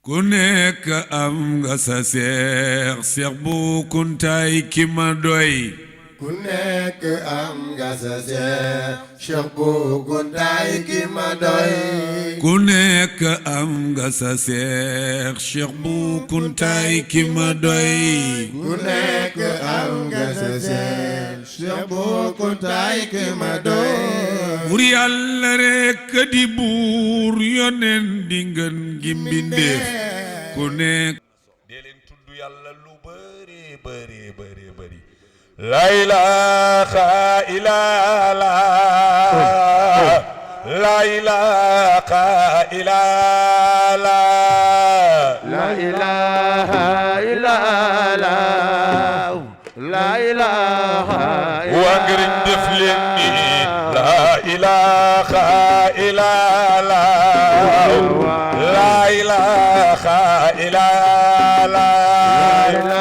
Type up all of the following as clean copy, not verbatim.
ku nekk am nga sa seex bu kuntaay ki ma doy ku nekk am nga sa seex bu kuntaay ki ma doy ku nekk am nga sa seex bu kuntaay ki ma doy ku nekk am nga sa seex bu kuntaay ki ma doy buur yàlla rekk di buur yonen di ngeen gi mbindeef ku nekk dee leen tudd yàlla lu bëri bëri bëri bëri la ilaha illallah la ilaha illallah la ilaha illallah la ilaha waa ngeen def leen ni la ilaha illallah la ilaha illallah la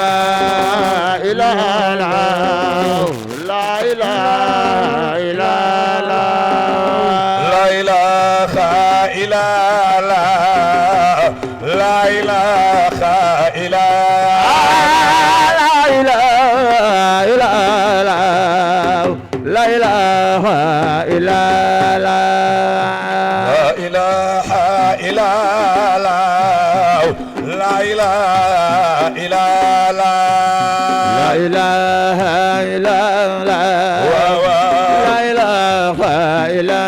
ilaha illallah la ilaha illallah la ilaha illallah la ilaha illallah la ilaha illallah la ilaha illallah la ilaha illallah la ilaha illallah la ilaha illallah la ilaha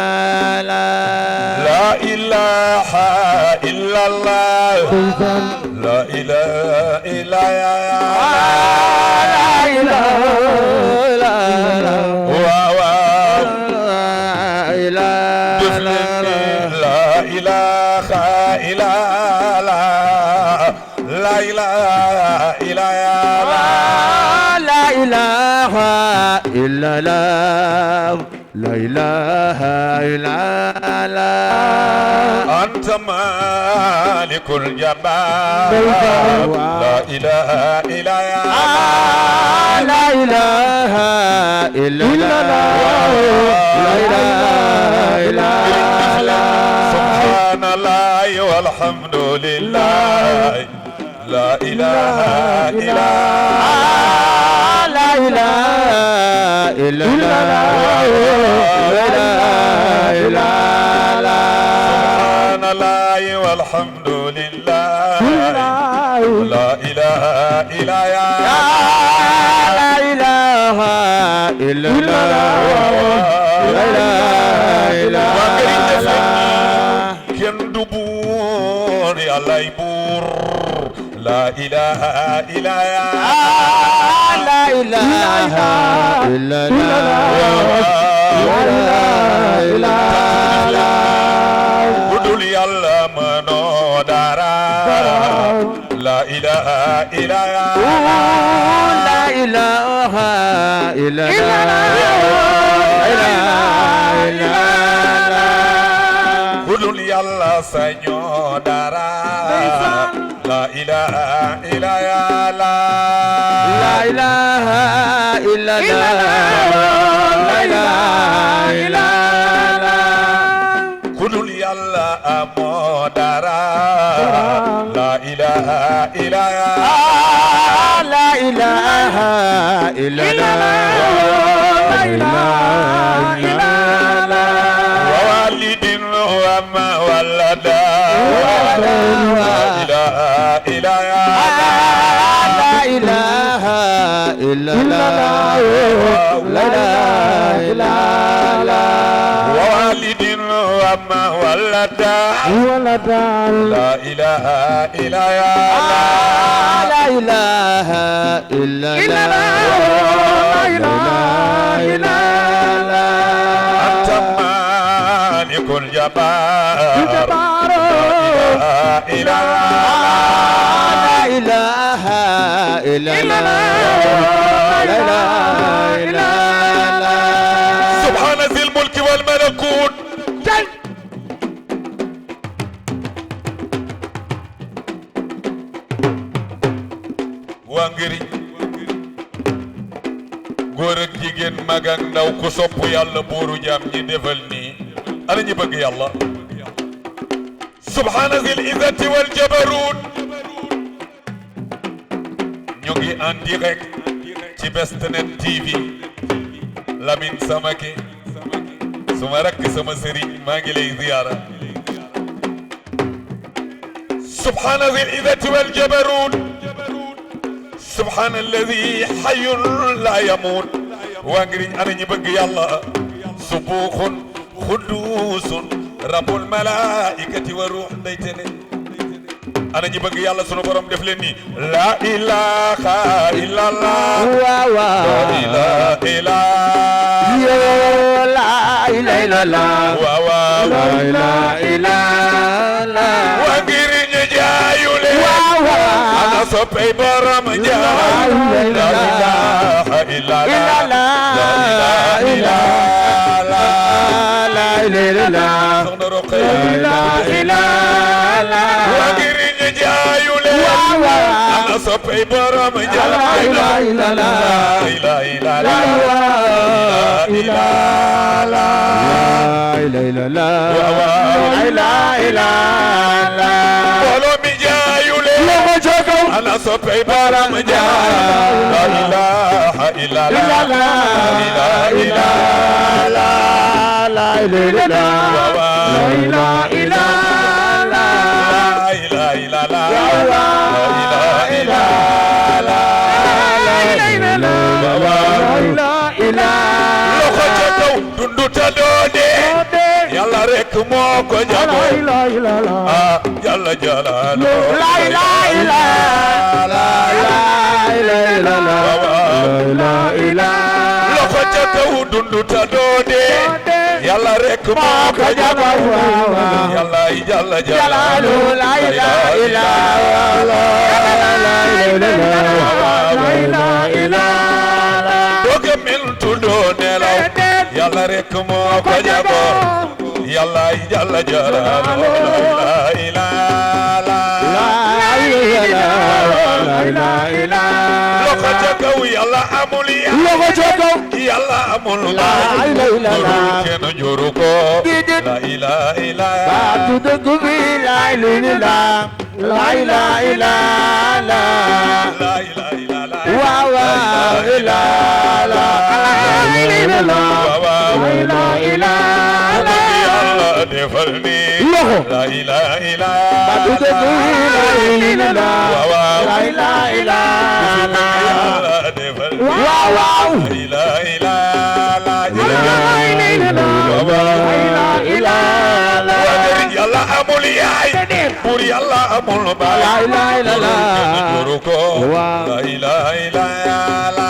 لا إله إلا الله أنت مالك الجبار لا إله إلا الله لا إله إلا الله لا إله إلا الله سبحان الله والحمد لله لا إله إلا الله لا إله إلا الله لا إله إلا سبحان الله والحمد لله لا إله إلا لا إله إلا الله لا إله إلا الله كن دبور يا ليبور لا إله إلا الله لا إله إلا الله لا إله إلا الله بدل يلا منو دارا لا إله إلا الله لا إله إلا الله بدل يلا سنو دارا لا إله إلا الله لا إله إلا الله لا إله إلا الله كل يلا أمودارا لا إله إلا الله لا إله إلا الله لا إله إلا الله ووالد وما ولدا لا إله إلا الله لا إله إلا الله لا إله إلا الله ووالد وما ولدا لا إله إلا الله لا إله إلا الله لا إله إلا الله أنت مالك الجبار لا إله إلا لا إله إلا الله لا إله إلا الله سبحان ذي الملك والملكوت waa ngëriñ góor ak jigéen mag ak ndaw ku sopp yàlla buuru jaam ñi defal nii ana ñi bëgg yàlla subhana zil izzati wal jabarut ñu ngi en direct ci Best Net TV Lamine Samake suma rakk sama sëriñ maa ngi lay ziyaara subhana zil izzati wal jabarut subhana alladi hayyun la yamut waa ngiriñ ana ñi bëgg yàlla subuuxun xudduusun rabbul malaikati wa ruux ndeytene ana ñi bëgg yàlla sunu borom def leen ni la ilaha illallah la ilaha illallah la ilaha illallah la ilaha illallah waa ngiriñ jaayule ana soppey borom jaay la ilaha illallah la ilaha illallah la ilaha illallah soxna Roqaya la ilaha illallah waa ngiriñ jaayule ana soppey borom jaay la ilaha illallah la ilaha illallah mbooloo mi jaayule ana soppey borom jaay la ilaha illallah la ilaha illallah la ilaha loxo ca kaw dundu ta doode yàlla rek moo ko jago ah jalla jalaalu la ilaha illallah loxo ca kaw dundu ta doode yàlla rek moo ko jago yàlla jalla jalaalu la ilaha illallah doge mel tudoo nelaw yàlla rek moo ko jago yàlla jalla jalaalu la ilaha loxo ca kaw yàlla amul yàlla amul kenn juru ko la ilaha illallah la ilaha defal ni la ilaha yàlla amul yaay pour yàlla amul baay la ilaha illallah la ilaha illallah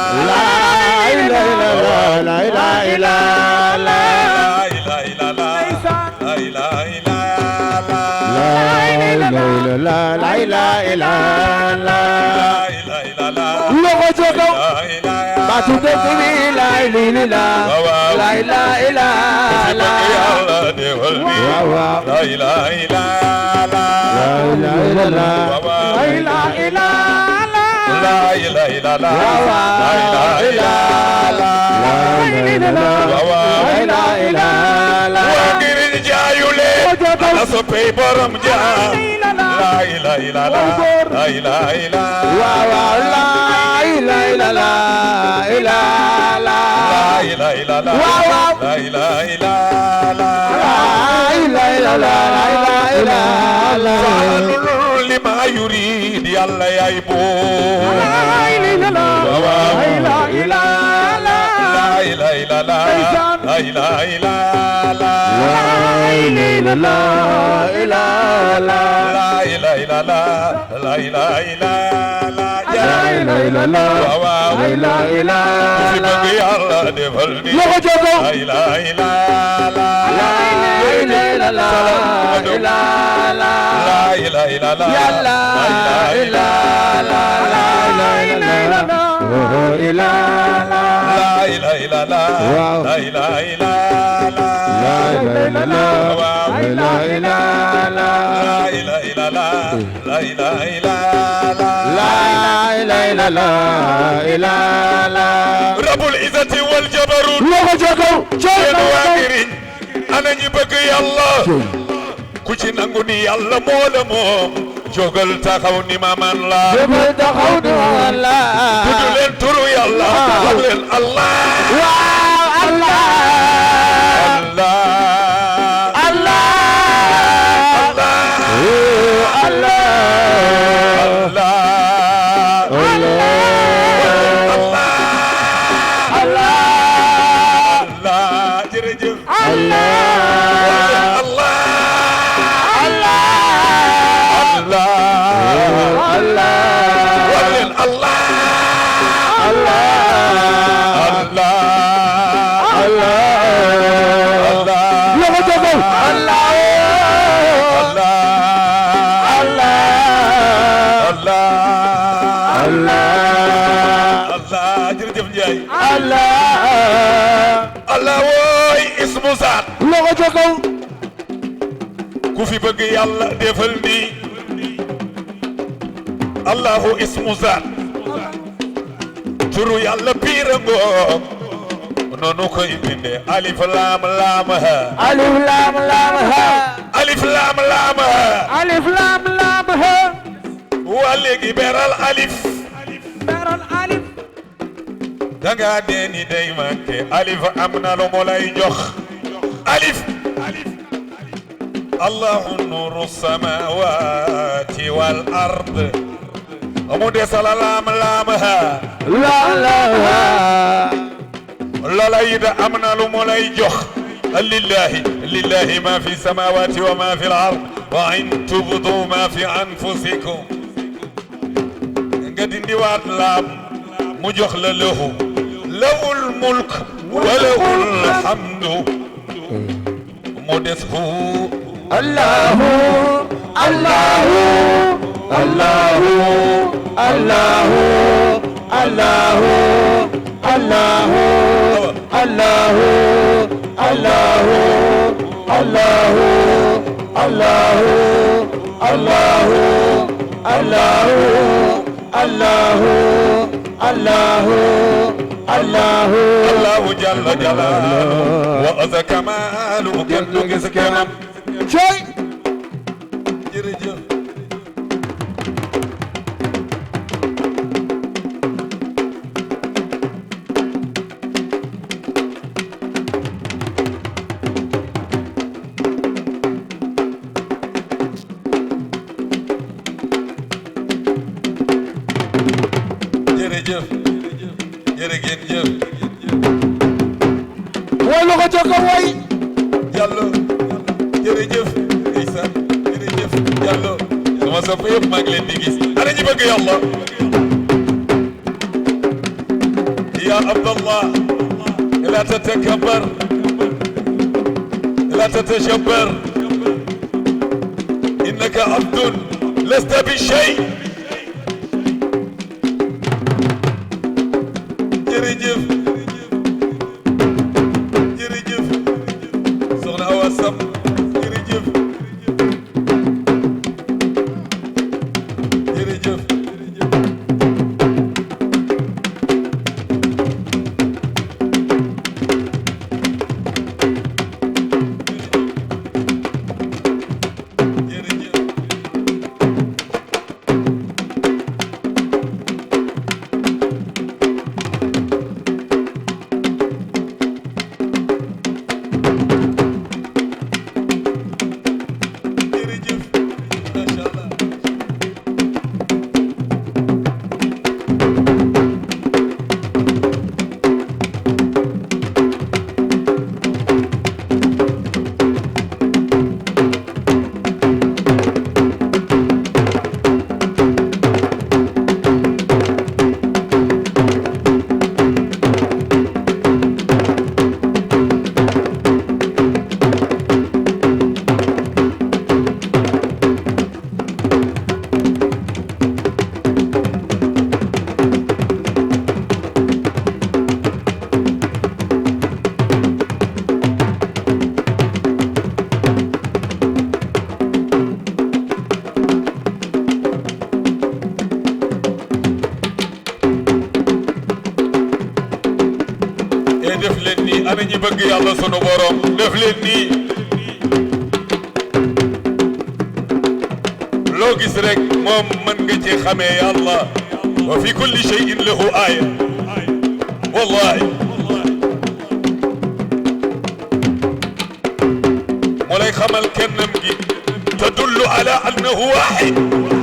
la ilaha ana soppey borom jaay la ilaha illallah la ilaha illallah la ilaha illallah lima yurid yàlla yaay boo la ilaha illallah la ilaha illallah la ilaha illallah yàlla defal ni la ilaha Rabbul izzati wal jabarut ana ñi bëgg yàlla ku ci nangu ni yàlla moo la moom jógal taxaw ni ma man la jógal taxaw ni ma man la tudd leen turu yàlla wax leen Allah waaw Allah Allah Allah Allah Allah Allah wooy ismu zaat loxo ca kaw ku fi bëgg yàlla defal nii Allahu ismu zaat turu yàlla piira ngoo noonu koy bindee alif laam laam ha alif laam laam ha alif laam laam ha alif laam laam ha waa léegi beral alif beral alif danga deeni day manke alif am na lu mu lay jox alif Allahu nuru samawati wal ard amu desala laam laam ha laam laam ha lala yida am na lu mu lay jox lillahi ma fi samawati wa ma fi al ard wa in tubdu ma fi anfusikum nga dindi waat laam mu jox la lahu lahul mulk wa lahul hamdu mu des hu Allahu Allahu Allahu Allahu Allahu Allahu Allahu Allahu Allahu Allahu Allahu Allahu Allahu Allahu Allahu Allahu jalla jalaaluhu wa azza kamaaluhu kenn du gis kemam coy jërëjëf way loxo ca kaw way Diallo jërëjëf ndeysaan jërëjëf Diallo sama sopp yëpp maa ngi leen di gis ana ñi bëgg yàlla ya Abdallah la tatakabbar la tatashabbar innaka abdun lasta bi shay jërëjëf soxna Awa Sam jërëjëf jërëjëf def leen nii ana ñi bëgg yàlla sunu borom def leen nii gis rek moom mën nga ci xamee yàlla wa fi kulli shay'in lahu aaya wallahi moo lay xamal kennam gi tadullu ala annahu waahid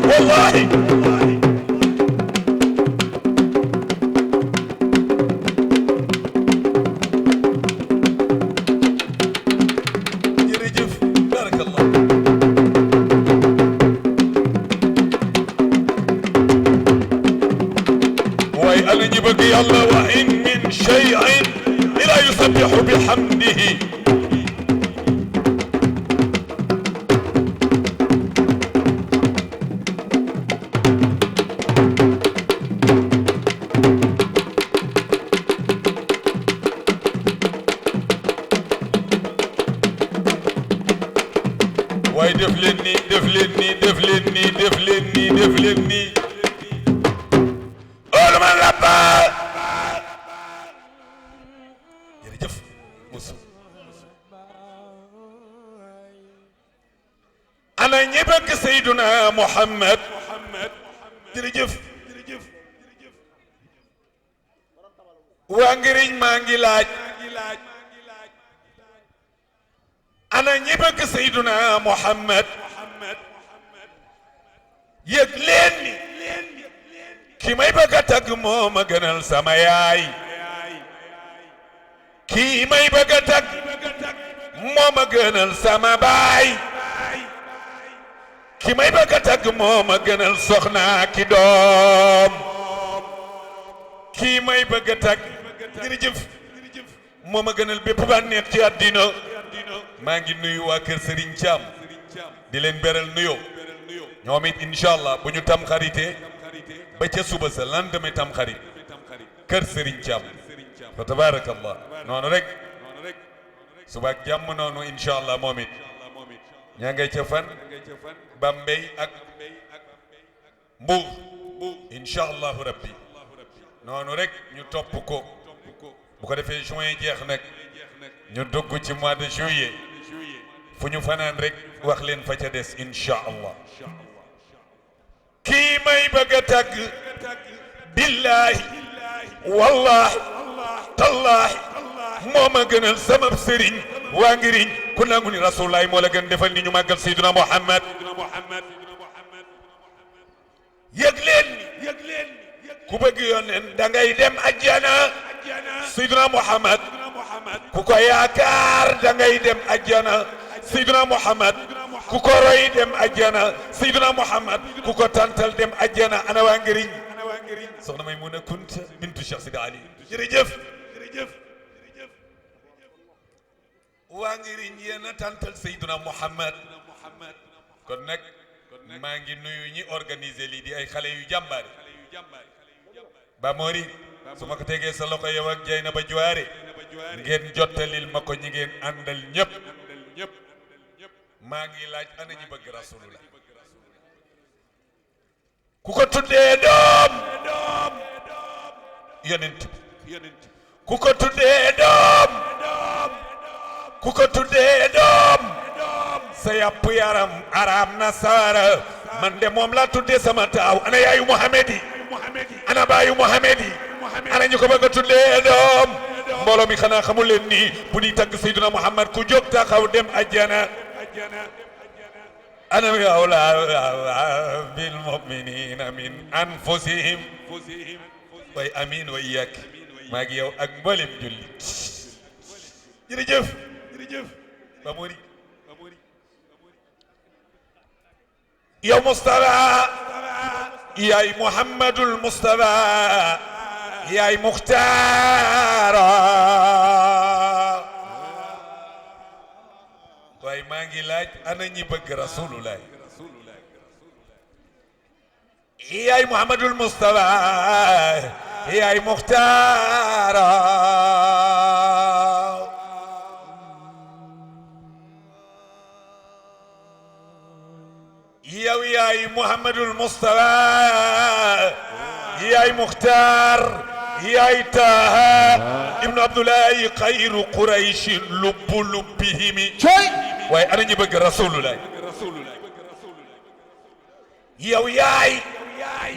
wallahi الله وإن من شيء إلا يسبح بحمده واي دفلني دفلني دفلني دفلني دفلني قول من ربك أنا ñebek سيدنا محمد jërëjëf waa ngiriñ maa ngi laaj ana ñebek سيدنا محمد yëg leen ni ki may bëgg a tagg moo ma gënal sama yaay ki may bëgg a tagg moo ma gënal sama baay ki may bëgg a tagg moo ma gënal soxna ki doom ki may bëgg a tagg jërëjëf moo ma gënal bépp bànneex ci àddina maa ngi nuyu waa kër Serigne Thiam di leen beral nuyoo ñoom it incha allah bu ñu tam xaritee ba ca suba sa lendemain tam xarit kër Serigne Thiam fa tabarakallah noonu rek suba ak jàmm noonu incha allah moom it ñaa ngay ca fan Bambey ak Mbour incha allahu rabbi noonu rek ñu topp ko bu ko defee juin jeex nag ñu dugg ci mois de juillet fu ñu fanaan rek wax leen fa ca des incha allah kii may bëgg a tàgg billahi wallahi tallahi moo ma gënal sama sëriñ waa ngiriñ ku nangu ni rasulullahi moo la gën defal ni ñu màggal sayyiduna Muhammad yëg leen ku bëgg yoneen da ngay dem ajjana sayyiduna Muhammad ku ko yaakaar da ngay dem ajjana sayyiduna Muhammad ku ko roy dem ajjana sayyiduna Muhammad ku ko tantal dem ajjana ana waa ngiriñ soxna Maymuna Kunta bintu Cheikh Sidi Ali jërëjëf waa ngiriñ yéen a tantal sayyiduna Muhammad kon nag maa ngi nuyu ñi organiser lii di ay xale yu jàmbaare ba Mori su ma ko tegee sa loxo yow ak Jeyna ba Juwaare ngeen jottalil ma ko ñi ngeen àndal ñëpp maa ngi laaj ana ñi bëgg rasulullah ku ko tuddee doom yonent ku ko tuddee doom ku ko tuddee doom sa yàpp yaram araam na saara man de moom laa tuddee sama taaw ana yaayu Muhammadi ana baayu Muhammadi ana ñu ko bëgg a tuddee doom mbooloo mi xanaa xamul leen ni bu ñuy tagg Seydina Muhammad ku jóg taxaw dem ajjana ana awla bil mu'minina min anfusihim way amin way yak maa ngi yow ak mboolem jullit jërëjëf ba Mori yow Mustafa yaay Muhammadul Mustafa yaay Muxtaara waaye maa ngi laaj ana ñi bëgg rasulullah yaay Muhammadul Mustafa yaay Muxtaara yow yaay Muhammadul Mustafa yaay Muxtaar yaay Taaha ibnu Abdullahi xayru Quraysh lubbu lubbihimi waaye ana ñi bëgg rasulullah yow yaay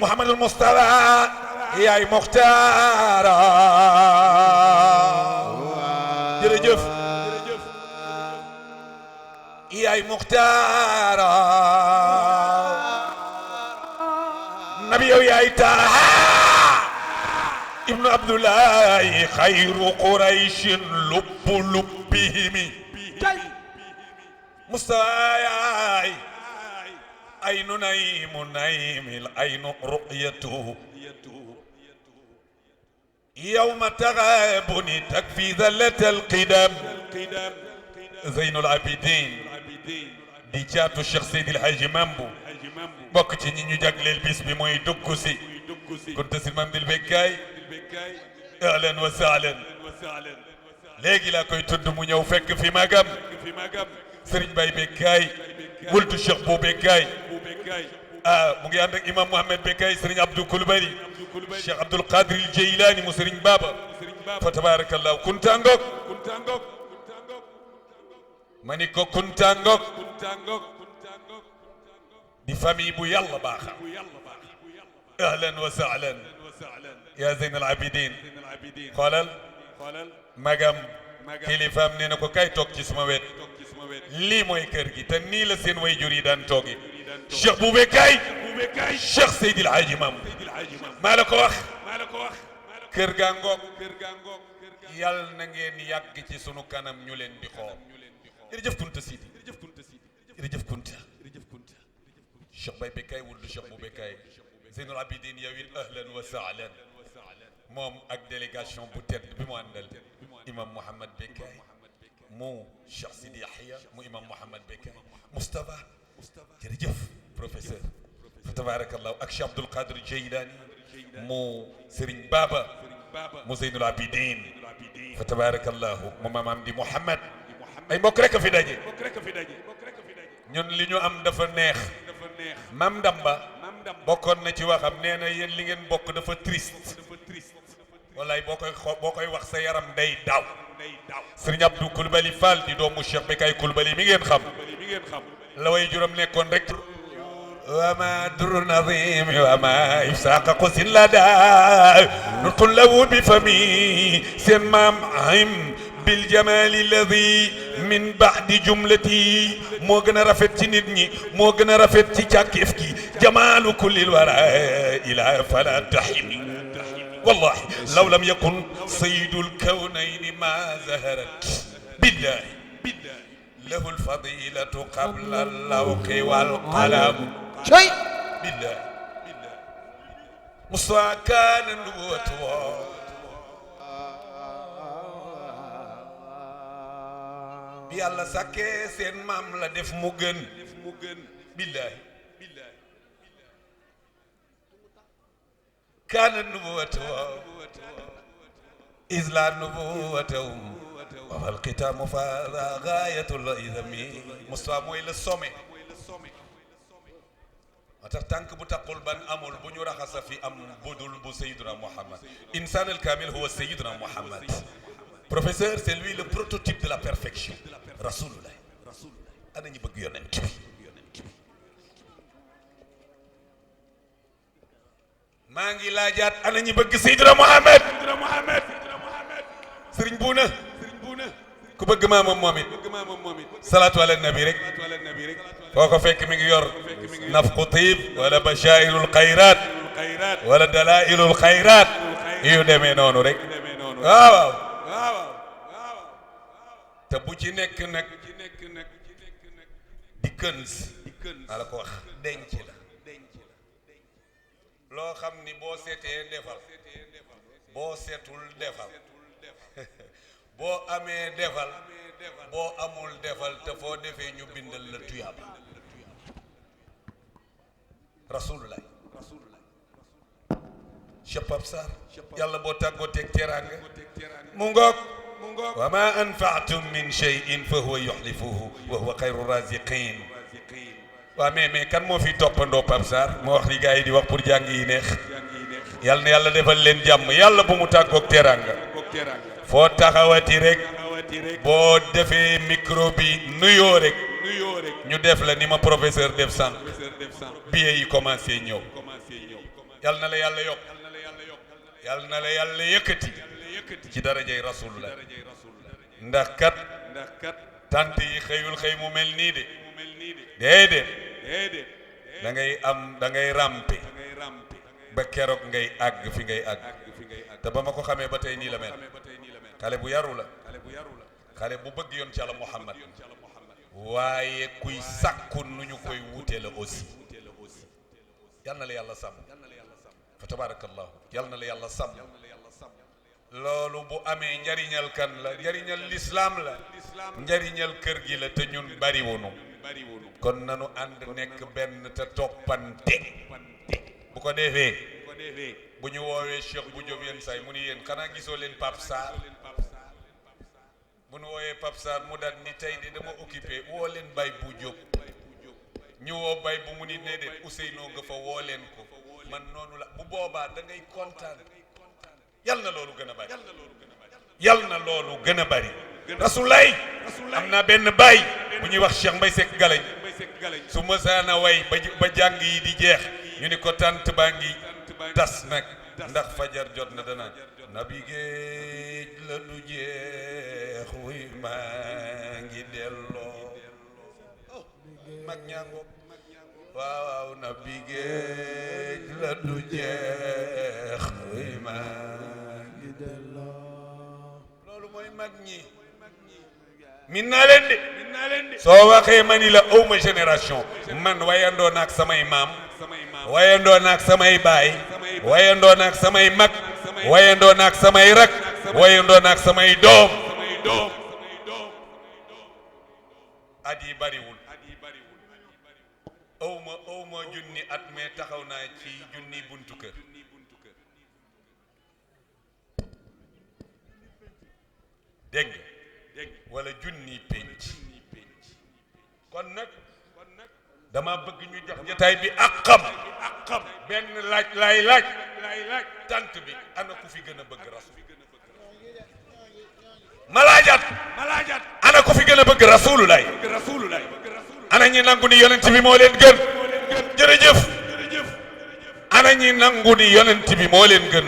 Muhammadul Mustafa yaay Muxtaara jërëjëf yaay Muxtaara nabi yow yaay Taaha ibnu Abdullahi xayru Qurayshin lubbu lubbihimi Mustafa yaay aynu naymu naymil aynu ru'yatu yawma taghabuni takfi dhallatal qidam Zeynul Abidin di caatu Cheikh Seydil Hadji Mambu bokk ci ñi ñu jagleel bis bi mooy dugg si kunta si mam dil bekkaay ahlan wa sahlan léegi laa koy tudd mu ñëw fekk fi magam Serigne Baye Bekkaay wultu Cheikh Bou Bekkaay mu ngi ànd ak imam Mohamed Bekkaay Serigne Abdou Coulibaly Cheikh Abdoul Qadir Jeylani mu Serigne Baba fa tabarakallah kunta ngok ma ni ko kunta ngok di famille bu yàlla baaxal ahlan wa sahlan ya Zeynal Abidin xoolal magam kilifaam nee na ko kay toog ci suma wet lii mooy kër gi te nii la seen way jur yi daan toogi Cheikh Bou Bekkaay Cheikh Seydil Hadji Mam maa la ko wax kër gaa ngoog yàlla na ngeen yàgg ci sunu kanam ñu leen di xool jërëjëf Kunta Sidi jërëjëf Kunta Cheikh Baye Bekkaay wuldu Cheikh Bou Bekkaay Zeynul Abidin yow it ahlan wa sahlan moom ak délégation bu tedd bi mu àndal imam Mohamed Bekkaay mu Cheikh Sidi Yahya mu imam Mohamed Bekkaay Moustapha jërëjëf professeur fa tabarakallahu ak Cheikh Abdoul Qadir Jeylani mu Serigne Baba mu Zeynul Abidin fa tabarakallahu mu mamam di Mohamed ay mbokk rek a fi daje ñun li ñu am dafa neex Mam Damba bokkoon na ci waxam nee na yéen li ngeen bokk dafa triste wallaay boo koy wax sa yaram day daw Serigne Abdou Coulibaly Fall di doomu Cheikh Bekkaay Coulibaly mi ngeen xam la way juróom nekkoon rek wa ma dur nazim wa ma ifsaqa qusin la da nutqun lahu bi fami seen maam am bil jamali alladi min ba'di jumlati moo gën a rafet ci nit ñi moo gën a rafet ci càkkeef gi jamalu kullil wara ila fala tahimi wallahi law lam yakun sayyidul kawnayni ma zaharat billahi lahu alfadilatu qabla allawqi walqalam billahi musa kana nubuwwatuhu bi yàlla sàkkee seen maam la def mu gën billahi kaana nubuwwatuhu iz laa nubuwwatahu wa fal kitaamu fa gaayatul izami Mustafa mooy le sommet moo tax tànk bu taqul ban amul bu ñu raxasa fi am budul bu Sayyiduna Muhammad insan al kamil huwa Sayyiduna Muhammad professeur c'est lui le prototype de la perfection rasulullah ana ñu bëgg yonent bi maa ngi laajaat ana ñu bëgg Seydina Muhammad Serigne Bouna ku bëgg maamam moom it salaatu ala nabi rek foo ko fekk mi ngi yor nafqu tiib wala bashairul xayraat wala dalailul xayraat yu demee noonu rek waaw te bu ci nekk nag di këns ala ko wax denc la loo xam ni boo seetee defal boo seetul defal boo amee defal boo amul defal te foo defee ñu bindal la tuyaaba rasulullah Cheikh Pape Sarr yàlla boo tàggoo teg teraanga mu ngoog wa ma anfa'tum min shay'in fa huwa yukhlifuhu wa huwa khayru raziqin waaw mais kan moo fi toppandoo Pape Sarr moo wax li gars yi di wax pour jàng yi neex yàlla na yàlla defal leen jàmm yàlla bu mu tàggoog teraanga foo taxawati rek boo defee micro bi nuyoo rek ñu def la ni ma professeur def sànq billet yi commencé ñëw yal na la yàlla yokk yal na la yàlla yëkkati ci darajay rasulullah ndax kat tant yi xëyul xëy mu mel nii de déedéet da ngay rampe ba keroog ngay àgg fi ngay àgg te ba ma ko xamee ba tey nii la mel xale bu yaru la xale bu bëgg yoon ci Yàlla Muhammad waaye kuy sàkku nu ñu koy wute la aussi yal na la yàlla sàmm fa tabarakallahu yal na la yàlla sàmm loolu bu amee njariñal kan la njariñal lislaam la njariñal kër gi la te ñun bariwunu kon nanu ànd nekk benn te toppante bu ko defee bu ñu woowee Cheikh bu Diop yenn say mu ni yéen xanaa gisoo leen Pape Sarr bu ñu woowee Pape Sarr mu daal ni tey de dama occupé woo leen Baye bu Diop ñu woo Baye bu mu ni ne de Ousseynou nga fa woo leen ko man noonu la bu boobaa da ngay kontaan yal na loolu gën a bari yal na loolu gën a bari Rasulaay am naa benn baay bu ñuy wax Cheikh Mbaye Seck Galañ su mësaana way ba jàng yi di jeex ñu ni ko tant baa ngi tas nag ndax fajar jot na dana nabi géej la du jeex wuy maa ngi delloo mag ñaango waaw nabi géej la du jeex wuy maa ngi delloo loolu mooy mag ñi min naa leen de soo waxee ma ni la awma génération man wayandoo naak samay maam wayandoo naak samay baay wayandoo naak samay mag wayandoo naak samay rak wayandoo naak samay doom at yi bariwul awma junni at mais taxaw naa ci junni buntu kër dégg wala junni penc kon nag dama bëgg ñu jox jotaay bi àqam benn laaj laay tant bi ana ku fi gën a bëgg rasul ma laajat ana ku fi gën a bëgg rasulullah ana ñi nangu ni yonent bi moo leen gën jërëjëf ana ñi nangu ni yonent bi moo leen gën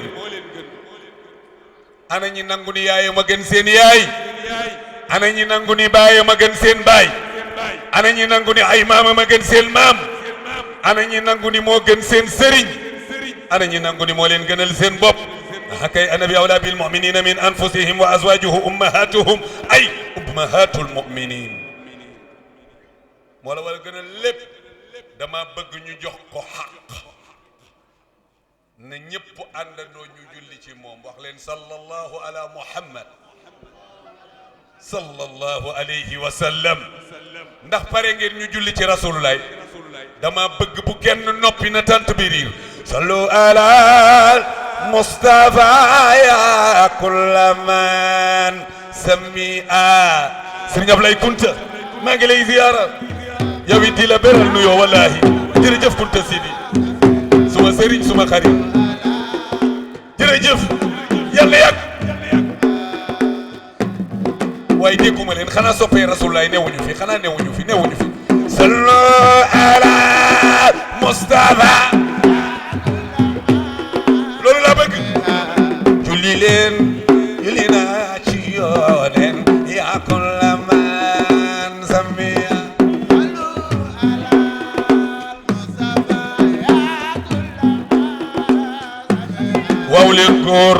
ana ñi nangu ni yaayam a gën seen yaay ana ñi nangu ni baayam a gën seen baay ana ñi nangu ni ay maamam a gën seen maam ana ñi nangu ni moo gën seen sëriñ ana ñi nangu ni moo leen gënal seen bopp hakay annabi awla bil mu'minina min anfusihim wa azwajuhu ummahatuhum ay ummahatul mu'minin moo la wala gënal lépp dama bëgg ñu jox ko xaq na ñëpp àndandoo ñu julli ci moom wax leen sallallahu ala muhammad sallallahu alayhi wa sallam ndax pare ngeen ñu julli ci rasulullah dama bëgg bu kenn noppi na tant bi riir sallu ala mustafa ya kulla man samia Serigne Ablaye Kunta maa ngi lay ziyaara yow it di la beral nuyoo wallahi jërëjëf Kunta Sidi suma sëriñ suma xarit jërëjëf yàlla yàgg waaye dégguma leen xanaa soppee rasulullah newuñu fi xanaa newuñu fi sallu ala mustafa loolu laa bëgg julli leen julli naa ci yooneen yaa kulla man samiya waaw leen góor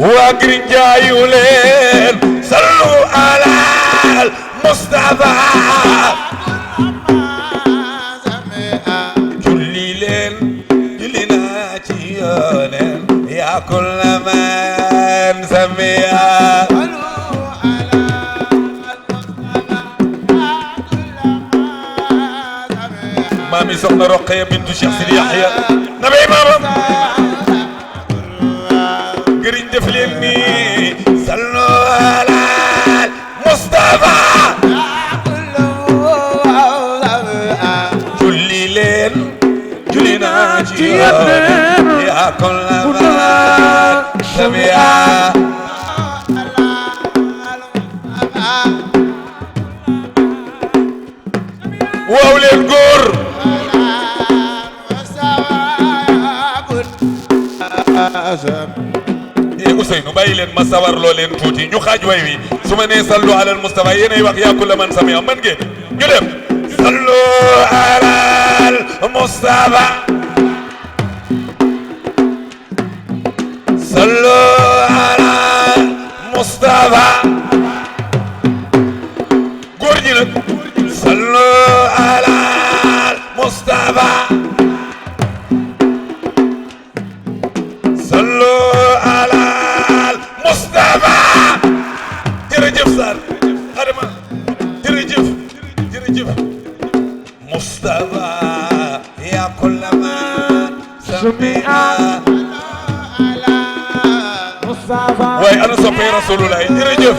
waa Giriñ jaayu leen sallu ala Mustafa julli leen julli naa ci yooneen yaa kulla man samiya maami soxna Roqaya bintu Cheikh Sidi Yahya nabay maamam Giriñ def leen ni sallu ala Mustafa julli leen julli naa ci yooneen yaa kulla man samiya buur Ousseynou bàyyi leen ma sawar loo leen tuuti ñu xaaj way wi su ma nee sallu alal Mustafa yéenay wax yaa kulla man sami'a man ngeen ñu dem sallu alal Mustafa sallu alal Mustafa góor ñi nag sallu alal Mustafa sallu alal Mustafa jërëjëf Sarr Adama jërëjëf Mustafa ya kulla man sami'a waaye ana soppee Rasulullah jërëjëf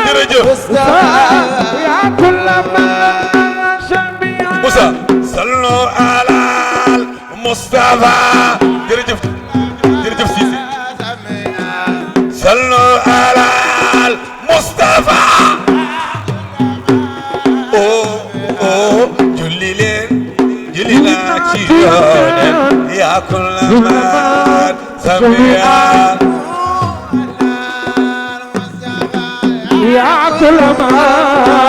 jërëjëf Moussa sallu alal Mustafa jërëjëf Cissé sallu alal Mustafa julli naa ci yooneen yaa kulla man sami'a yaa kulla man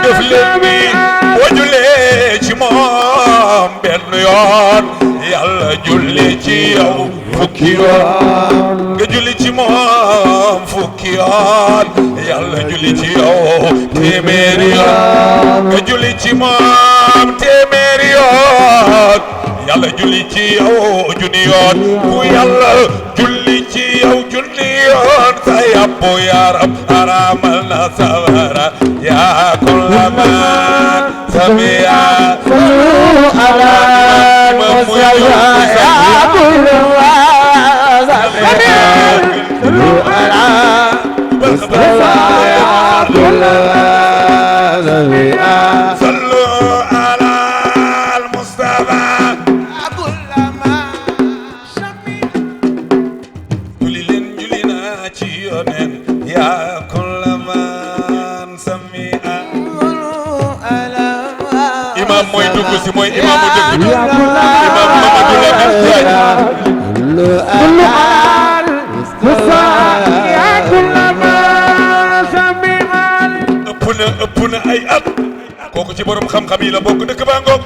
def leen mi wajulee ci moom benn yoon yàlla julli ci yow fukki yoon nga julli ci moom fukki yoon yàlla julli ci yow téeméeri yoon nga julli ci moom téeméeri yoon yàlla julli ci yow junni yoon ku yàlla julli ci yow junni yoon sa yàbbu yaram aramal na sawara yaa kulla man sami'a sallu ala Mustafa yaa kulla man sami'a sallu ala Mustafa yaa kulla man sami'a sallu ala Mustafa yaa kulla man sami'a imam mooy dugg si mooy imaamu dëkk bi imam Mamadou Lamine Diagne ëpp na ay at kooku ci borom xam-xam yi la bokk dëkk baa ngoog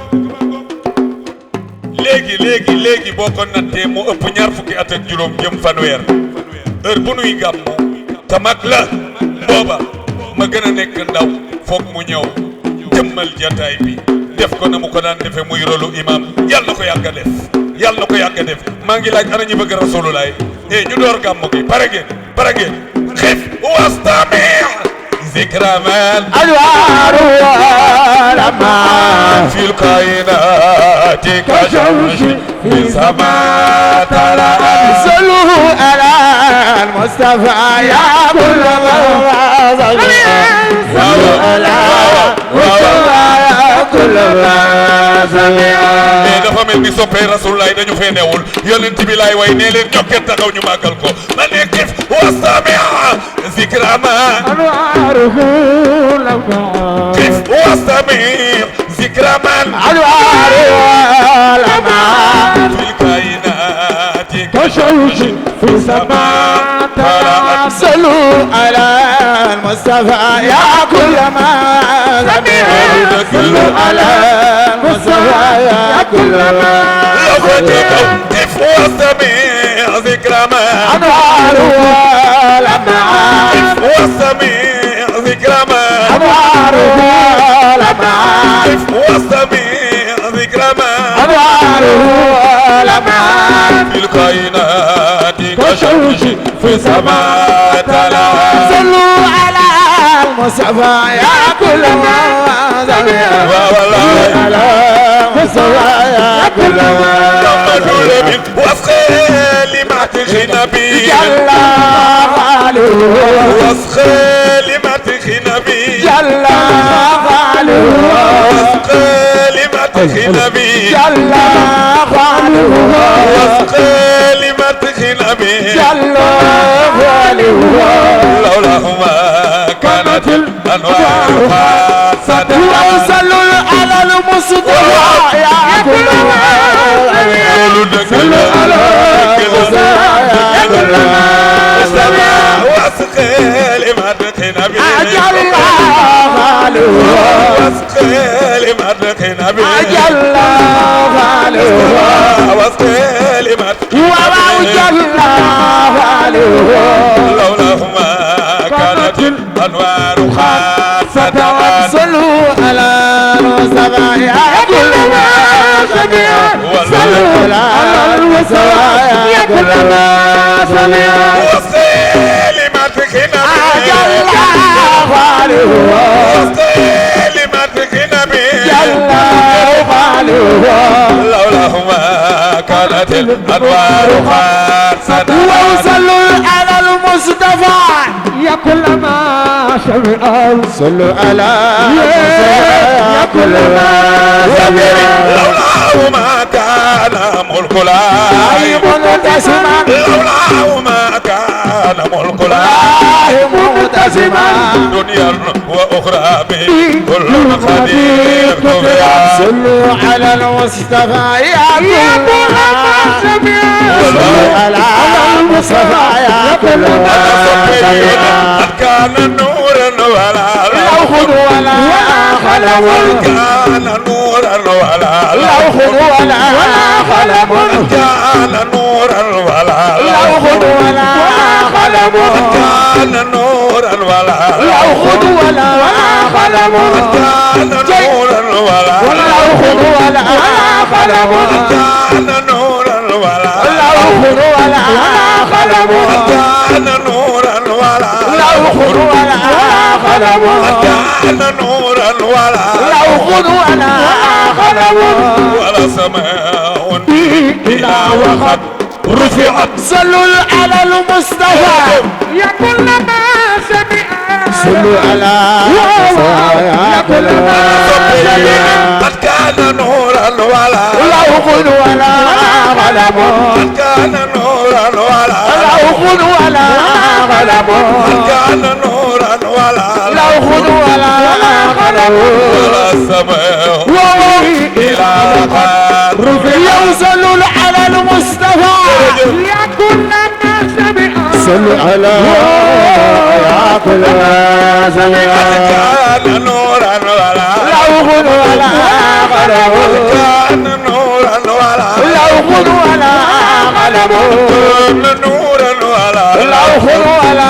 léegi boo ko nattee mu ëpp ñaar fukki at ak juróom jëm fanweer heure bu nuy gàmmu te mag la booba ma gën a nekk ndaw foog mu ñëw jëmmal jataay bi def ko na mu ko daan defe muy rolu imam yàlla na ko yàgg a def maa ngi laaj ana ñi bëgg Rasulullah ñu door gàmmu gi pare ngeen xif wastami' zikra man adwaru lama fil kainati ka shamsi fi sama tala sallu ala Mustafa ya kulla man sallu ala Mustafa ya kulla man sami'a dafa mel ni soppee Rasulullah dañu fee newul yonent bi laay way nee leen ñokket taxaw ñu màggal ko ma ne kif wastami' zikra man كيف واستمع ذكر من أدوار الأمان في الكائنات كشوش في السماء طلعت صلوا على المصطفى يا كل ما سمع صلوا على المصطفى يا كل ما كيف واستمع ذكر من أدوار الأمان كيف واستمع ذكر ما أدواره لمعان واستمع ذكر ما أدواره لمعان في الكائنات كشمس في سماء تلا صلوا على المصطفى يا كل ما سمع والله على المصطفى يا كل ما محمد من وفق لمعتق نبي جل غالب وفق لمعتق نبي جل غالب وفق لمعتق نبي جل غالب وفق لمعتق نبي الله عليه لولاه ما كانت الأنوار خاصة وصلوا على المصطفى يا كل ما صلوا على المصطفى يا كل ما واسقي لمدك نبي أجل الله عليه واسقي لمدك نبي أجل الله عليه واسقي لمدك وأجل الله عليه لولاه ما كانت الأنوار خاصة صلوا على المصطفى يا كل ما سمع صلوا على المصطفى يا كل ما سمع واسقي لمدك نبي أجل الله عليه واسقي لمدك نبي الله عليه لولاه ما كانت الأنوار خاصة وصلوا على المصطفى يا كل ما سمع صلوا على يا كل ما سمع لولاه ما كان ملك العالم منتسما لولاه ما كان ملك العالم منتسما دنيا وأخرى به كل خدير تبيع صلوا على المصطفى يا كل ما سمع صلوا على المصطفى يا كل ما سمع قد كان نورا ولا لو خذوا ولا خلوا كان نورا ولا لو خذوا ولا خلوا كان نورا ولا لو خذوا ولا خلوا كان نورا ولا لو خذوا ولا خلوا كان نورا ولا لو خذوا ولا خلوا كان نورا ولا لو خذوا ولا خلوا كان نورا ولا لو خذوا ولا خلوا كان نورا ولا لو خذوا ولا خلوا ولا سماء بلا وقد رفعت صلوا على المصطفى يا كل ما سمع صلوا على يا كل ما سمع قد كان نورا ولا لو خذوا ولا غلبوا قد كان نورا ولا لو خذوا ولا غلبوا قد كان نورا ولا لو خذوا ولا غلبوا ولا السماء إلى قد يوصلوا على المصطفى يا كل ما سمع صلوا على يا كل ما سمع كان نورا ولا لو خذوا ولا غلبوا كان نورا ولا لو خذوا ولا غلبوا كان نورا ولا لو خذوا ولا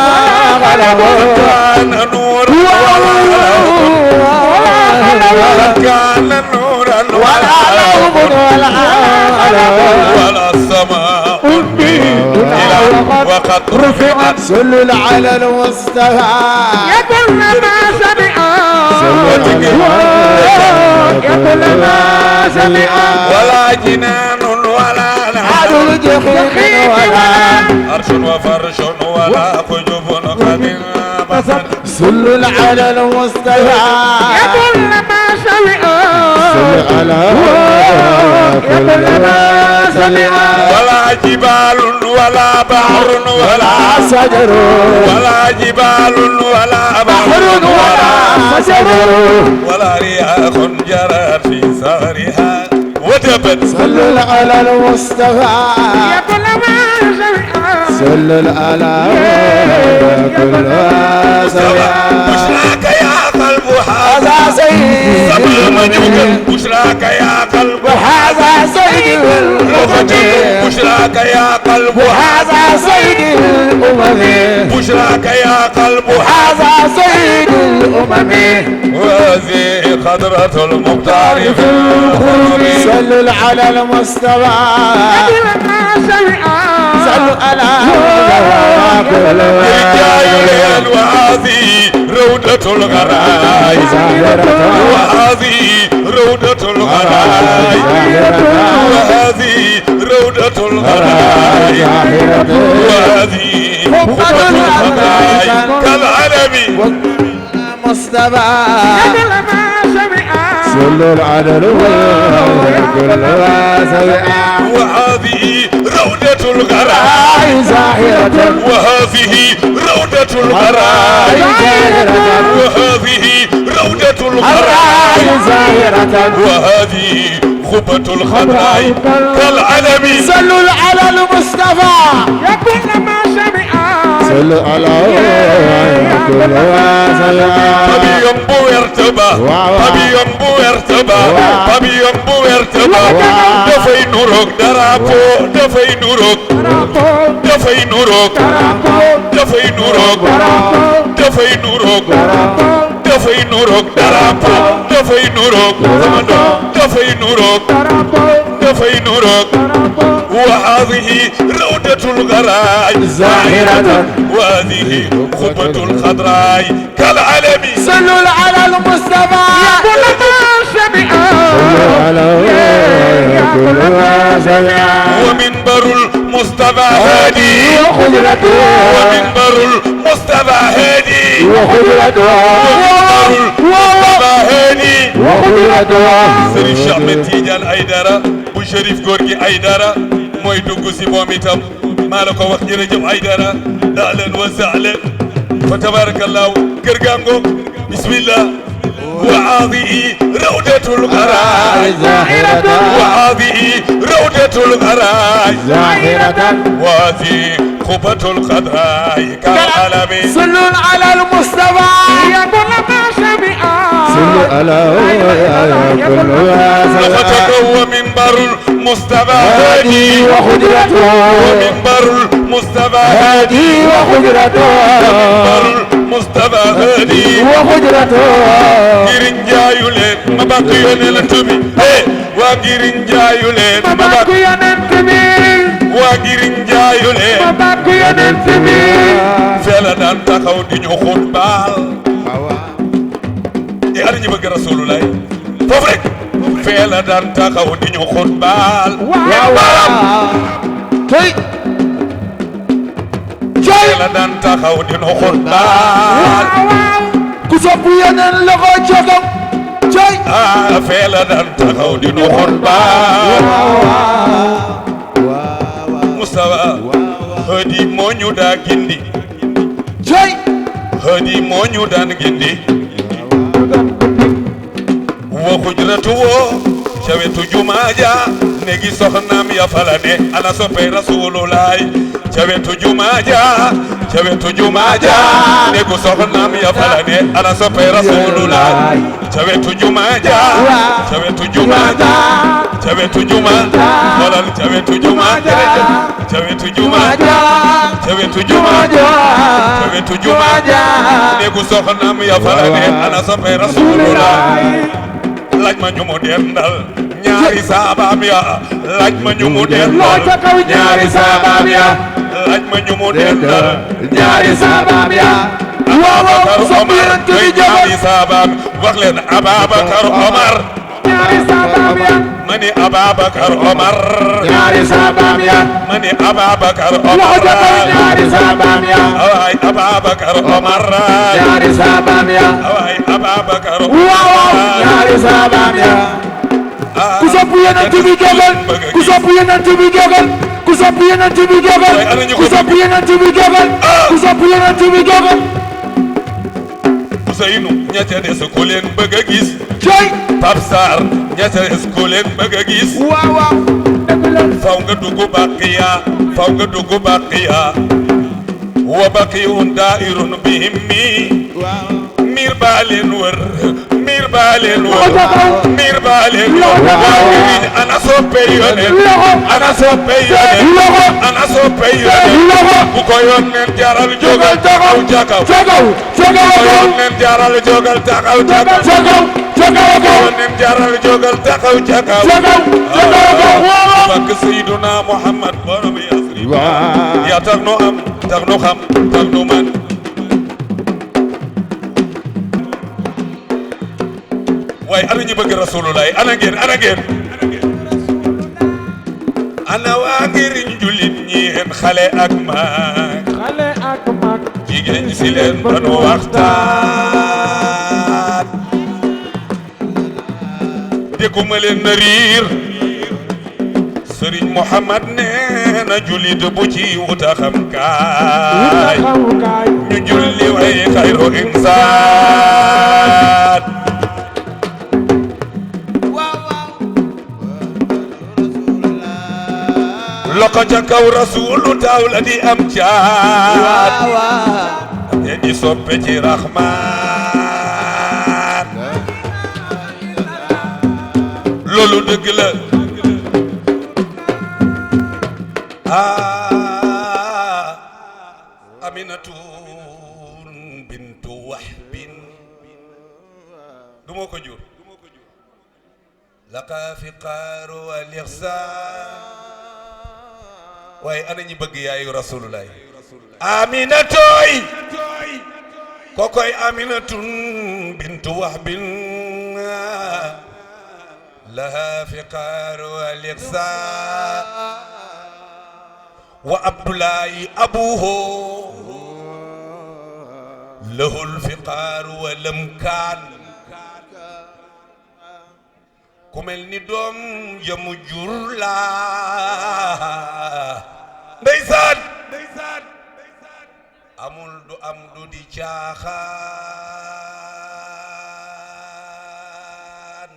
غلبوا كان نورا كان نورا ولا لو خذوا ولا غلبوا ولا السماء إلى وقد رفعت صلوا على المصطفى يا كل ما سمع يا كل ما سمع ولا جنان ولا نهر عدو الجحيم ولا عرش وفرش ولا خجب قد بسط صلوا على المصطفى يا كل ما سمع صلوا على يا كل ما سمع ولا جبال ولا بحر ولا شجر ولا جبال ولا بحر ولا شجر ولا رياح جرت في سهرها وجبت صلوا على المصطفى يا كل ما سمع صلوا على كل ما سمع بشراك يا قلب هذا سيد بشراك يا قلب هذا سيد الأمم بشراك يا قلب هذا سيد الأمم بشراك يا قلب هذا سيد الأمم وهذه خضرة المختار في الخلق صلوا على المصطفى صلوا على رجال وهذه روضة الغرائز وهذه روضة الغرائز وهذه روضة الغرائز وهذه خطة الغرائز كالعلم مصطفى صلوا كل العدل كلها سبعة وهذه روضة الغراء زاهرة وهذه روضة الغراء زاهرة وهذه روضة الغراء زاهرة وهذه خبة الخضراء كالعلم صلوا على المصطفى يكون ما شمع صلوا على كلها سبعة طبي ينبو ارتبا طبي ينبو ارتبا طبي ينبو ارتبا دفي نورك درابو دفي نورك دفي نورك دفي نورك دفي نورك دفي نورك درابو دفي نورك دفي نورك دفي نورك وهذه روضة الغراء زاهرة وهذه خبة الخضراء كالعلم صلوا على المصطفى يقول ما شمع صلوا على كلها سبعة ومنبر المصطفى هادي وخجرته ومنبر المصطفى هادي وخجرته المصطفى هادي وخجرته Serigne Cheikh Ahmed Tidiane Aïdara bu Chérif Gorgui Aïdara mooy dugg si moom itam maa la ko wax jërëjëf Aïdara ahlan wa sahlan fa tabarakallahu kër gaa ngoog bismillah وهذه روضة الغراء زاهرة وهذه روضة الغراء زاهرة وهذه خبة الخضراء كالعلم صلوا على المصطفى يقول ما شمع صلوا على كلها سبعة لقد ومنبر المصطفى هادي وخجرته ومنبر المصطفى هادي هادي وخجرته منبر المصطفى هادي وخجرته ngiriñ jaayu leen ma bàkk yonent bi waa ngiriñ jaayu leen ma bàkk yonent bi waa ngiriñ jaayu leen ma bàkk yonent bi feela daan taxaw di ñu xutbaal e ana ñi bëgg rasulullah foofu rek feela daan taxaw di ñu xutbaal waaw waaw tey feela daan taxaw di ñu xutbaal ku sopp yeneen loxo jogam cey feela daan taxaw di ñu xutbaal Mustafa hadi moo ñu daa gindi cey hadi moo ñu daan gindi wa xujratu woo ca wetu jumaa ja negi soxnaam ya fala ne ana soppey rasulullah ca wetu jumaa ja ca wetu jumaa ja negu soxnaam ya fala ne ana soppey rasulullah ca wetu jumaa ja ca wetu jumaa ja ca wetu jumaa xoolal ca wetu jumaa ja ca wetu jumaa ja ca wetu jumaa ja ca wetu jumaa ja negu soxnaam ya fala ne ana soppey rasulullah laaj ma ñu mu dendal ñaari saabaam ya laaj ma ñu mu dendal ñaari saabaam ya laaj ma ñu mu dendal ñaari saabaam ya Ababakar Omar ñooy ñaari saabaam wax leen Ababakar Omar ñaari saabaam ya ma ni Ababakar Omar ñaari saabaam ya ma ni Ababakar Omar ñaari saabaam ya awaay Ababakar Omar ñaari saabaam ya awaay Ababakar waaw ñaari saabaam ya ku sopp yeneen bi jógal ku sopp yeneen bi jógal ku sopp yeneen bi jógal ku sopp yeneen bi jógal ku sopp yeneen bi jógal Ousseynou ña ca des ku leen bëgg a gis cey Pape Sarr ña ca des ku leen bëgg a gis waaw waaw dëgg la faw nga dugg baqiya faw nga dugg baqiya wa baqiyun daa'irun bihim miir baa leen wër miir baa leen wër miir baa leen wër waa ngiriñ ana soppe yoneen ana soppe yoneen ana soppe yoneen bu ko yoneen jaral jógal taxaw ca kaw bu ko yoneen jaral jógal taxaw ca kaw bu ko yoneen jaral jógal taxaw ca kaw bakk Seyduna Muhammad borom Yasrib yaa tax nu am tax nu xam tax nu man waaye ana ñu bëgg rasulullah ana ngeen ana waa ngiriñ jullit ñi en xale ak mag jigéen si leen ba nu waxtaan dégguma leen na riir Sëriñ Muhammad nee na jullit bu ci wuta xam kaay ñu julli way xayru insaan loko ca kaw rasuulu taw la di am caat te di soppe ci Rahmaan loolu dëgg la Aminatu bintu Wahbin du moo ko jur laka fiqaaru wal ixsaan waaye ana ñi bëgg yaayu Rasulullah Aminatoy kokoy Aminatun bintu Wahbin laha fiqaaru wal ixsaan wa Abdullahi abuhu lahul fiqaaru wa lam kaan ku mel ni doom jamu jur la ndeysaan amul du am du di caaxaan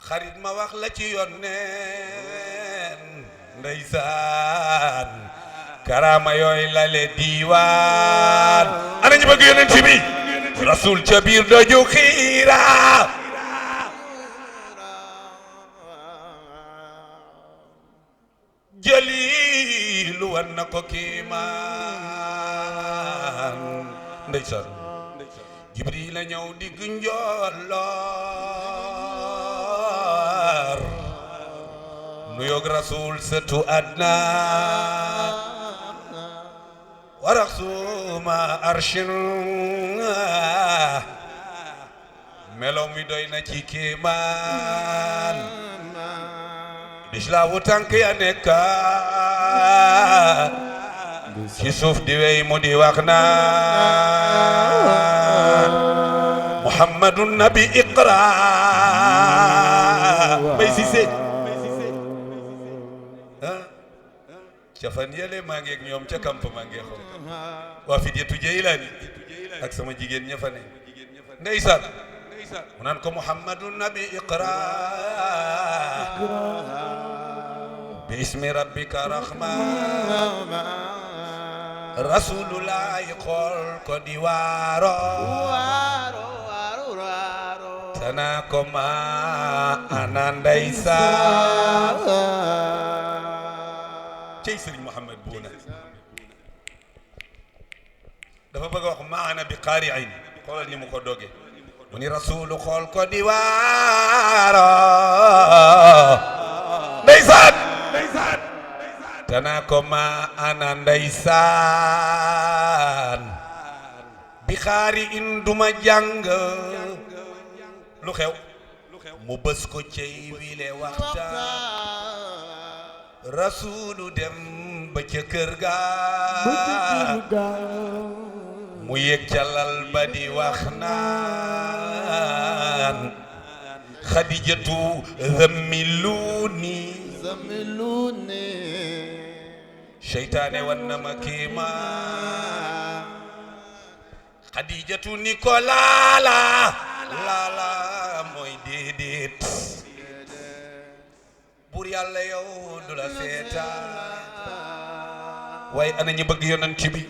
xarit ma wax la ci yonneen ndeysaan karama yooyu lale diiwaan ana ñu bëgg yonent bi rasul ca biir doju xiira jalilu wan na ko kiimaan ndeysaan jibril la ñëw digg njolloor nu yoog rasul sëtu adna waraxsuma arshin melow mi doy na ci kéemaan bislaawu tànk ya nekka ci suuf di wey mu di wax naan muhammadun nabi iqra bay Cissé ca fan yële maa ngi ak ñoom ca campement ngi xool waa Fidyatu Jeylaani ak sama jigéen ña fa ne ndeysaan mu naan ko muhammadun nabi iqra bi ismi rabbika rahman rasulullahi xool ko di waaro tana ko ma ana ndeysaan cey Sëriñ Muhammad Buuna dafa bëgg a wax maana bi qaari'in xoolal ni mu ko doge mu ni rasulu xool ko di waaro ndeysaan tana ko ma ana ndeysaan bi qaari'in duma jàng lu xew mu bës ko cey wile waxtaan rasulu dem ba ca kër ga mu yëg ca lal ba di wax naan xadijatu zammiluni seytaane wan na ma kéemaan xadijatu ni ko laala mooy déedéet buur yàlla yow du la seetaan waaye ana ñi bëgg yonent bi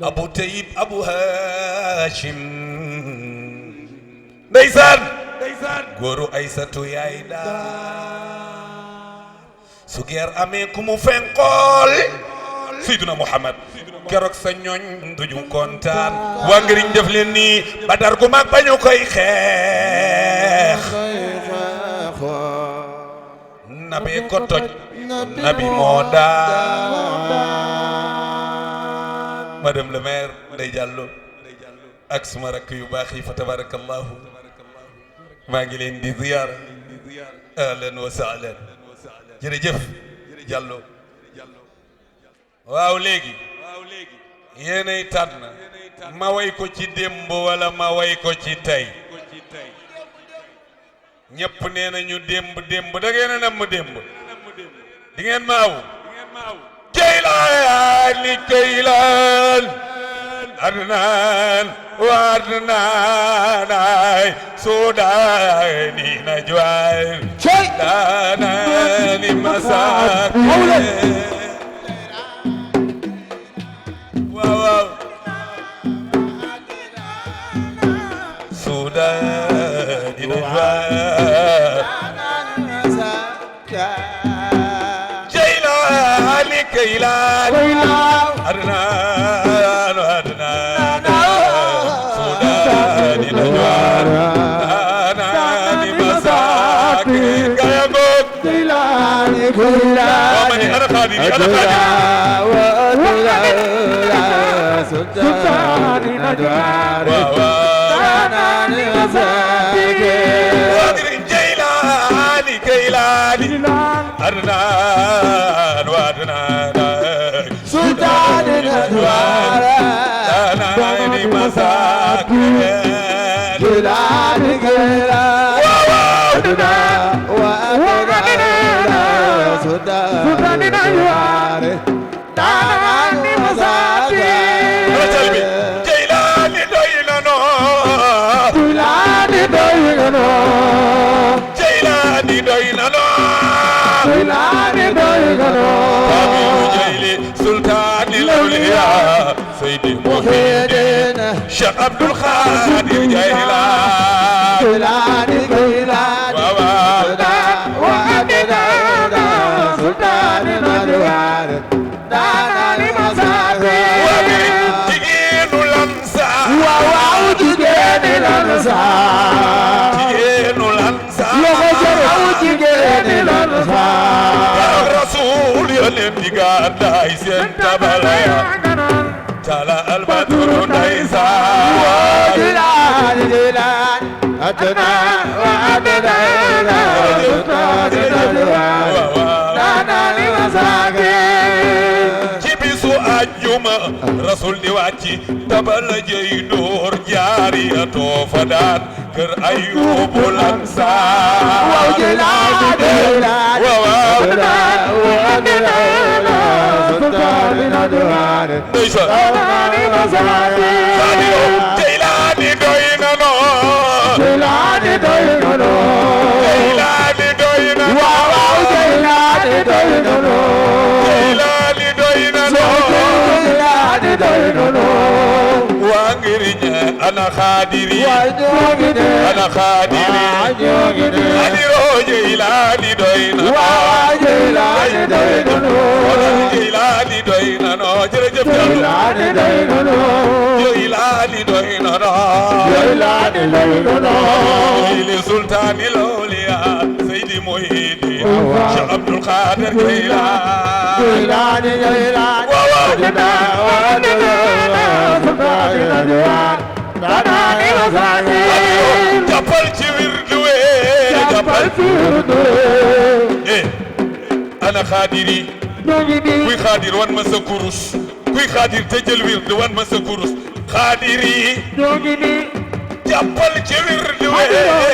abu tayib abu hashim ndeysaan góoru aysatu yaay daa su geer amee ku mu fenqool Seydina Muhammad keroog sa ñooñ duñu kontaan waa ngiriñ def leen nii Badar gu mag bañu koy xeex nabi ko toj nabi moo daan madame le maire Ndeye Diallo ak suma rakk yu baax yi fa tabarakallahu maa ngi leen di ziyaara ahlan wa sahlan jërëjëf Diallo waaw léegi yéenay tànn ma way ko ci démb wala ma way ko ci tey ñëpp nee nañu démb da ngeen a namm démb di ngeen maaw Jeylaani Jeylaan Adnaan wa Adnaan ay Sudaani Najwaay Daanaani Masaakin waaw Sudaani Najwaay Jeylaani Jeylaan Adnaan wa Adnaan Sudaani Najwaay Daanaani Masaakin gaya ngoog mani ana Xaadiri Sudaani Najwaay Daanaani Masaakin Jeylaani Jeylaani Adnaan wa Adnaan Sudaani Najwaay Daanaani Masaakin Jeylaani Jeylaani Adnaan wa Adnaan Sudaani Najwaay Daanaani Masaakin Jeylaani doy na noo Jeylaani doy na noo Jeylaani doy na noo Jeylaani doy na noo Tabibu Jeyli Sultaani Lawliyaa Seydi Muhyiddin Cheikh Abdul Khadir Jeylaani Jeylaani Jeylaani wa Adnaan Sultaani Najwaay Daanaani Masaakin jigéenu Lansar waaw jigéenu Lansar jigéenu Lansar loxo jigéenu Lansar Rasuul yónneen di gàddaay seen tabalaya tala albadru ndeysaan Jeylaani Jeylaani Adnaan wa Adnaan Sultaani Najwaay Daanaani Masaakin ci bisu àjjuma Rasul di wàcci tabala jëy door jaariyatoo fa daan kër Ayyubu Lansar waaw Jeylaani Jeylaani wa Adnaan Sultaani Najwaay Daanaani Masaakin Jeylaani doy na noo Jeylaani doy na noo Jeylaani doy na noo waaw Jeylaani doy na noo Jeylaani doy na noo Jeylaani doy na noo waa ngir ñe ana Xaadiri ana Xaadiri adiroo Jeylaani doy na noo Jeylaani doy na noo Jeylaani doy na noo jërëjëf Jeylaani doy na noo Jeylaani doy na noo Jeylaani doy na noo Jeyli Sultaani Lawliyaa Seydi Muhyiddin Cheikh Abdul Khadir Jeylaani Jeylaani Sultaani Najwaay Daanaani Masaakin jàppal ci wirdu jàppal ci wirdu ana Xaadiri kuy Xaadir wan ma sa kurus kuy Xaadir te jël wirdu wan ma sa kurus Xaadiri jàppal ci wirdu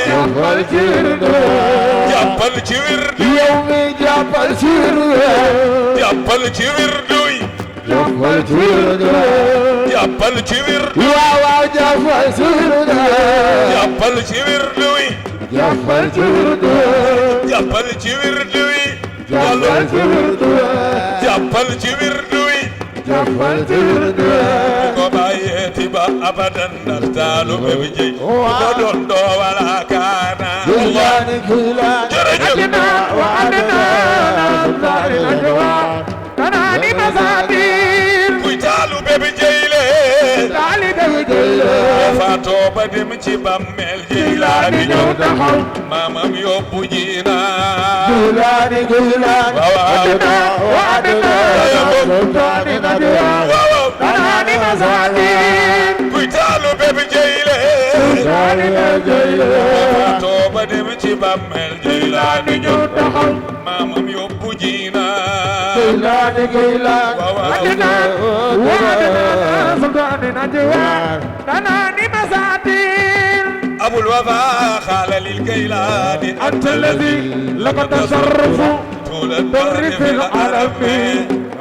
jàppal ci wirdu jàppal ci wirdu yow mi jàppal ci wirdu jàppal ci wirdu jàppal ci wirdu jàppal ci wirdu waaw jàppal ci wirdu jàppal ci wirdu jàppal ci wirdu jàppal ci wirdu jàppal ci wirdu jàppal ci wirdu jàppal ci wirdu ko bàyyee ti ba abadan ndax taalu be bi jëy ko doon doo wala kaana jërëjëf wa Adnaan Sultaani Najwaay Daanaani Masaakin kuy taalu be bi jëyle taali be bi jëyle faatoo ba dem ci bàmmeel Jeylaani ñëw taxaw maamam yóbbu jiina Jeylaani Jeylaani wa Adnaan Sultaani Najwaay Daanaani Masaakin kuy taalu be bi jëyle taali be jëyle faatoo ba dem ci bàmmeel Jeylaani ñëw taxaw maamam yóbbu jiina Jeylaani Jeylaani wa Adnaan Sultaani Najwaay Daanaani Masaakin أبو الوفا خال للكيلاني أنت الذي لك تصرف طول البر في العالم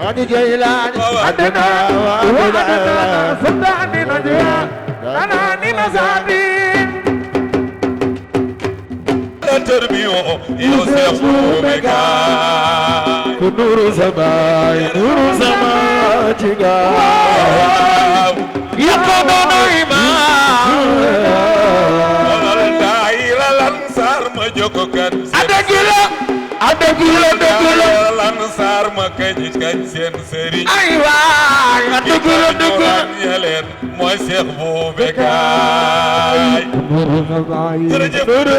عن جيلان عدنا وعدنا صدعني نجوى أنا نمزادين لا تربيو يوسف بكاي نور سماي نور سماي يقوم إمام والدائرة الأنصار ما جوكو كان أدقيلا الأنصار ما كان سين سري أيوة أدقيلا يلين موي شيخ بو بكاي نور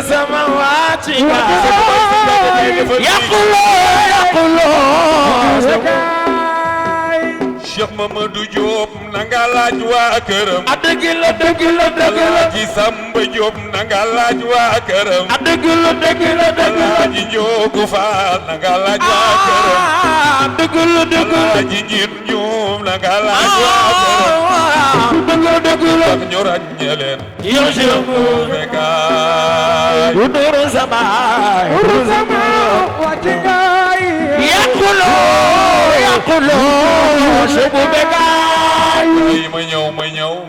سماوات يقول Cheikh Mamadou Diop nanga laaj waa këram أدقيلا Alaaji Samba Diop nanga laaj waa këram Alaaji Njoogu Faal nanga laaj waa këram Alaaji Jin Ñoom nanga laaj waa këram tax ñu ràññee leen Bekaay ay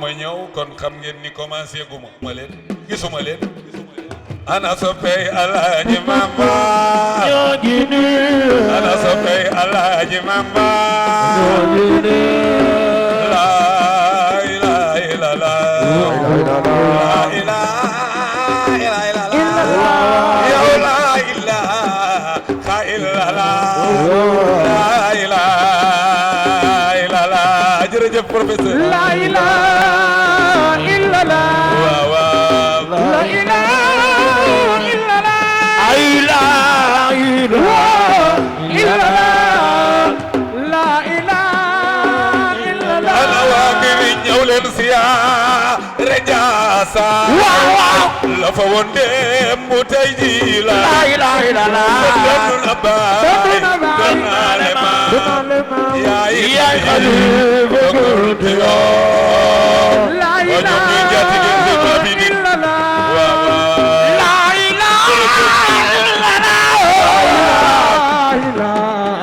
ma ñëw kon xam ngeen ni commencé guma ma leen gisuma leen ana soppey Alaaji Mamba ana soppey Alaaji Mamba la ilaha illallah la ilaha illallah ya la ilaha illallah la ilaha illallah jërëjëf professeur La ilaha illallah waaw waaw La ilaha illallah La ilaha illallah ana waa ngi ñëw leen siyaare Njaasa la fa woon démb tey jii la ilaha illallah doon na baay doon naa le maam yaay xalifa gurti yoo La waa ñoom ñuy jaati ngeen si babi di illallah waaw waaw La ilaha illallah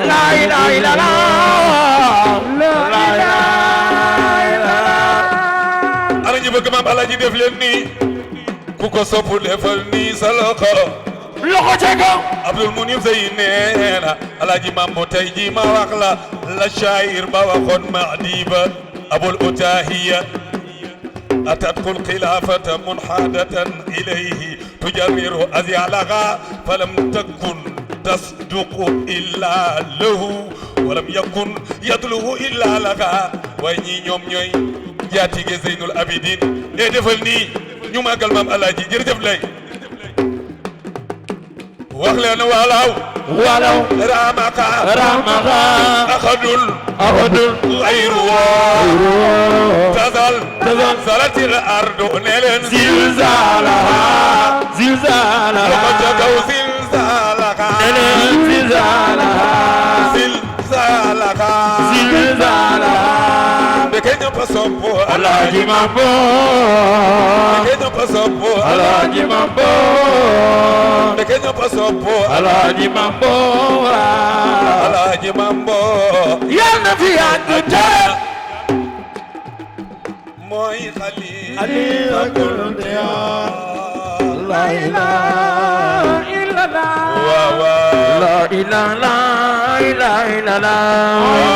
La ilaha illallah ana ñu bëgg maam Alaaji def leen nii ku ko sopp defal nii sa loxo loxo ca kaw Abdul Munif Sey nee na Alaaji Mambo tey ji ma wax la shaayir ba waxoon Mahdiba Abul Utahiya أتتك الخلافة منحادة إليه تجرر أذيالها فلم تكن تصدق إلا له ولم يكن يطلب إلا لها ويني يوم ñoy jaatige Zeynul Abidin e defal nii ñu màggal maam Alaaji jërëjëf lay wax leen walaw ramaka أخذ غيره تزل زلت الأرض نلن زلزالها وجدوا زلزالها Pequeño paso por Alaaji Mambo pequeño paso por Alaaji Mambo pequeño paso por Alaaji Mambo Alaaji Mambo Yal na fi yàgg te mooy xalifa Aliya Kuntiya La ilaha illallah waaw waaw La ilaha illallah